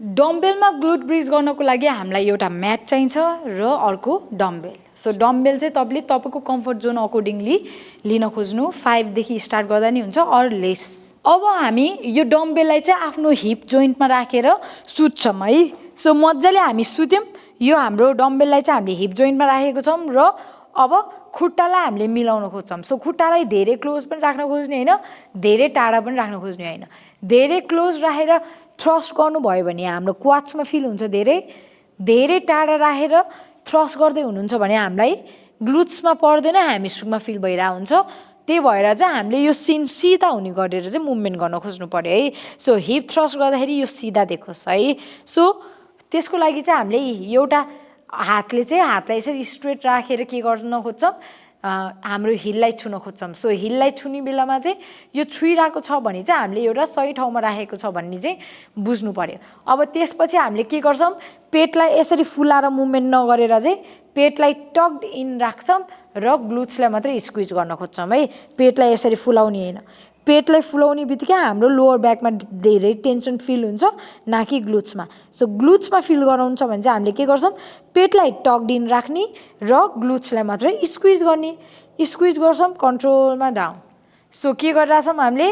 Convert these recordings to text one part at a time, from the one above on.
डम्बेलमा ग्लुट bridge गर्नको लागि हामीलाई एउटा म्याट चाहिन्छ र अर्को डम्बेल। सो डम्बेल चाहिँ तपाईँले तपाईँको कम्फर्ट जोन अकर्डिङली लिन खोज्नु, 5 देखि स्टार्ट गर्दा नि हुन्छ अर लेस। अब हामी यो डम्बेललाई चाहिँ आफ्नो हिप जोइन्टमा राखेर सुत्छौँ है। सो मजाले हामी सुत्यौँ, यो हाम्रो डम्बेललाई चाहिँ हामीले हिप जोइन्टमा राखेको छौँ र अब खुट्टालाई हामीले मिलाउन खोज्छौँ। सो खुट्टालाई धेरै क्लोज पनि राख्न खोज्ने होइन, धेरै टाढा पनि राख्न खोज्ने होइन। धेरै क्लोज राखेर थ्रस्ट गर्नुभयो भने हाम्रो क्वाड्समा फिल हुन्छ, धेरै टाढा राखेर थ्रस्ट गर्दै हुनुहुन्छ भने हामीलाई ग्लुट्समा पर्दैन, ह्यामस्ट्रिङमा फिल भइरहेको हुन्छ। त्यही भएर चाहिँ हामीले यो सिधा हुने गरेर चाहिँ मुभमेन्ट गर्न खोज्नु पर्यो है। सो हिप थ्रस्ट गर्दाखेरि यो सिधा देखोस् है। सो त्यसको लागि चाहिँ हामीले एउटा हातलाई यसरी स्ट्रेट राखेर के गर्न खोज्छौँ, हाम्रो हिललाई छुन खोज्छौँ। सो हिललाई छुने बेलामा चाहिँ यो छुइरहेको छ भने चाहिँ हामीले एउटा सही ठाउँमा राखेको छ भन्ने चाहिँ बुझ्नु पर्यो। अब त्यसपछि हामीले के गर्छौँ, पेटलाई यसरी फुलाएर मुभमेन्ट नगरेर चाहिँ पेटलाई टक्ड इन राख्छौँ र ग्लुट्सलाई मात्रै स्क्विज गर्न खोज्छौँ है। पेटलाई यसरी फुलाउने होइन, पेटलाई फुलाउने बित्तिकै हाम्रो लोवर ब्याकमा धेरै टेन्सन फिल हुन्छ, न कि ग्लुट्समा। सो ग्लुट्समा फिल गराउनु छ भने चाहिँ हामीले के गर्छौँ, पेटलाई टक्ड इन राख्ने र ग्लुट्सलाई मात्रै स्क्विज गर्ने। स्क्विज गर्छौँ कन्ट्रोलमा डाउन। सो के गरिरहेछौँ, हामीले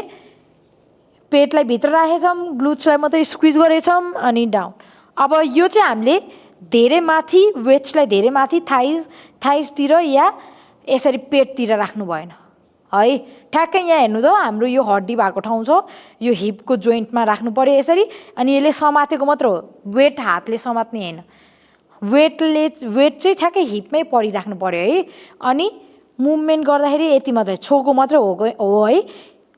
पेटलाई भित्र राखेछौँ, ग्लुट्सलाई मात्रै स्क्विज गरेछौँ अनि डाउन। अब यो चाहिँ हामीले धेरै माथि, वेट्सलाई धेरै माथि थाइजतिर या यसरी पेटतिर राख्नु भएन है। ठ्याक्कै यहाँ हेर्नु त, हाम्रो यो हड्डी भएको ठाउँ छ, यो हिपको जोइन्टमा राख्नु पर्यो यसरी। अनि यसले समातेको मात्र हो, वेट हातले समात्ने होइन। वेट चाहिँ ठ्याक्कै हिपमै परिराख्नु पर्यो है। अनि मुभमेन्ट गर्दाखेरि यति मात्रै छोको मात्रै हो है।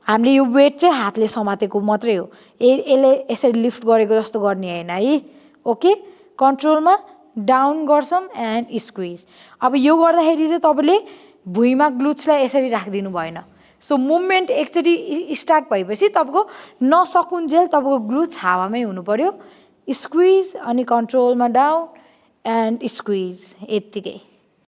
हामीले यो वेट चाहिँ हातले समातेको मात्रै हो, यसले यसरी लिफ्ट गरेको जस्तो गर्ने होइन है। ओके, कन्ट्रोलमा डाउन गर्छौँ एन्ड स्क्विज। अब यो गर्दाखेरि चाहिँ तपाईँले भुइँमा ग्लुट्सलाई यसरी राखिदिनु भएन। सो मुभमेन्ट एकचोटि स्टार्ट भएपछि तपाईँको नसकुन्जेल तपाईँको ग्लुट्स हावामै हुनु पर्यो। स्क्विज अनि कन्ट्रोलमा डाउन एन्ड स्क्विज, यत्तिकै।